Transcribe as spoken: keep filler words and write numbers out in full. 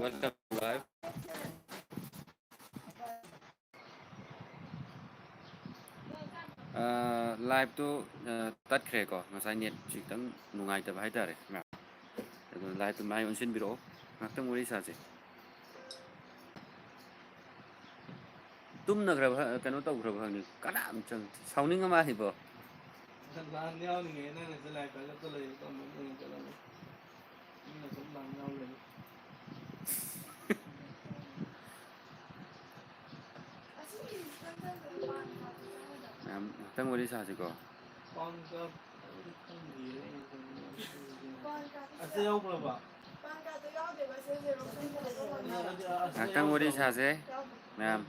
Welcome live. ꯑꯥ, live two, ꯑꯥ, ꯇꯠꯈ꯭ꯔꯦꯀꯣ, ꯉꯁꯥꯏ net ꯁꯤ ꯈꯤꯇꯪ ꯅꯨꯡꯉꯥꯏꯇꯕ ꯍꯥꯏꯇꯥꯔꯦ꯫ ꯑꯗꯨ live ꯇꯨ ꯃꯥꯏ ꯑꯣꯟꯁꯤꯟꯕꯤꯔꯛꯑꯣ, ꯉꯥꯛꯇꯪ ꯋꯥꯔꯤ ꯁꯥꯁꯦ꯫ ꯇꯨꯝꯅꯈ꯭ꯔꯕ, ꯀꯩꯅꯣ ꯇꯧꯈ꯭ꯔꯕ ꯈꯪꯗꯦ, ꯀꯅꯥꯝ ꯆꯪꯗꯦ꯫ ꯁꯥꯎꯅꯤꯡꯉ ꯃꯥꯜꯂꯤꯕꯣ? ꯂꯥꯟ ꯌꯥꯎꯔꯤꯉꯩ ꯅꯪꯅ ꯁꯤ live ꯄꯥꯏꯈꯠꯄ ꯂꯩꯌꯦ, ꯇꯝꯕ ꯂꯩꯌꯦ, ꯆꯠꯂꯝꯃꯦ꯫ ꯃꯤꯅ ꯁꯨꯝ ꯂꯥꯟ ꯌꯥꯎ ꯂꯩꯔꯦ꯫ ꯃꯌꯥꯝ ꯉꯥꯛꯇꯪ ꯋꯥꯔꯤ ꯁꯥꯁꯤꯀꯣ꯫ ꯑꯁꯤ ꯌꯥꯎꯕ꯭ꯔꯕ? ꯉꯥꯛꯇꯪ ꯋꯥꯔꯤ ꯁꯥꯁꯦ ꯃꯌꯥꯝ꯫